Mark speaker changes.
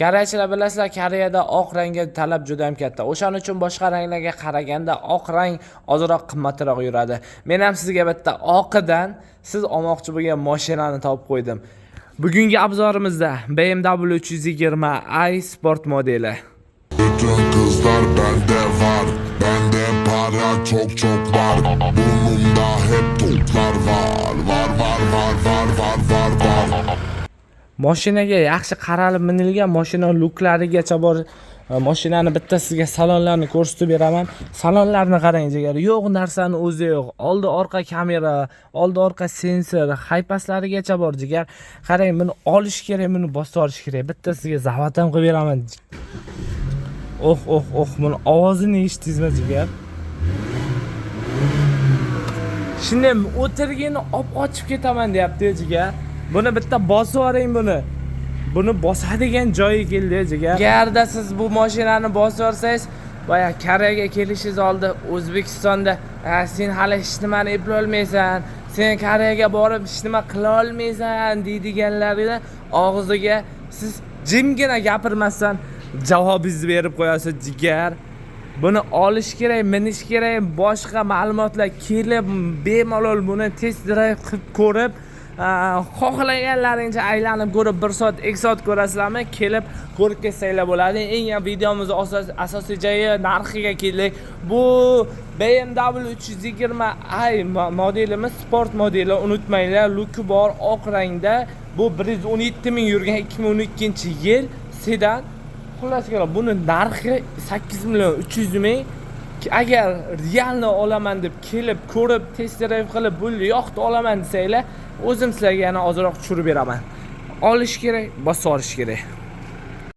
Speaker 1: Koreyachilar bilasizlar, Koreyada oq rangga talab juda ham katta. O'shaning uchun boshqa ranglarga qaraganda oq rang ozroq qimmatroq yuradi. Men ham sizga bitta oqidan siz olmoqchi bo'lgan mashinani topib qo'ydim. Bugungi обзор imizda BMW 320i sport modeli.
Speaker 2: Bütün kızlar bende var. Bende para çok çok var. Burnumda hep toplar var. Var var var var var var var.
Speaker 1: Mashinaga yaxshi qaralib minilgan, mashina luklarigacha bor. Mashinani bitta sizga salonlarni ko'rsatib beraman. Salonlarni qarang, jigar, yo'q narsani o'zi yo'q. Oldi orqa kamera, oldi orqa sensor, haypaslarigacha bor, jigar. Qarang, buni olish kerak, buni bosib olish kerak. Bitta sizga zavod ham qilib beraman. Oh oh oh, buni ovozini eshitdingizmi, jigar? Shunday o'tirgini olib qochib ketaman deyapti, jigar. Buni bitta bosib yuboring buni. Buni bosadigan joyi keldi, jigar. Agarda siz bu mashinani bosib yuborsangiz, boya Koreyaga kelishingiz oldi O'zbekistonda "Ha, sen hali hech nimani eplolmaysan, sen Koreyaga borib hech nima qila olmaysan" deydiganlarni og'ziga siz jimgina gapirmasdan javobingizni berib qo'yasiz, jigar. Buni olish kerak, minish kerak, boshqa ma'lumotlar kelib bemalol buni test drive qilib ko'rib, xohlaganlaringcha aylanib ko'rib, 1 soat, 2 soat ko'rasizlarmi, kelib ko'rib ketsanglar bo'ladi. Eng videomizni asosiy joyi narxiga keldik. Bu BMW 320i modelimiz sport modeli, unutmanglar, luki bor, oq rangda. Bu 117 ming yurgan 2012-yil sedan. Xullas kalom, buni narxi 8 million 300 ming. Agar реально olaman deb kelib ko'rib, test drive qilib, bu yoqda olaman desanglar, o'zim sizlarga yana ozroq tushirib beraman. Olish kerak, bosib olish kerak.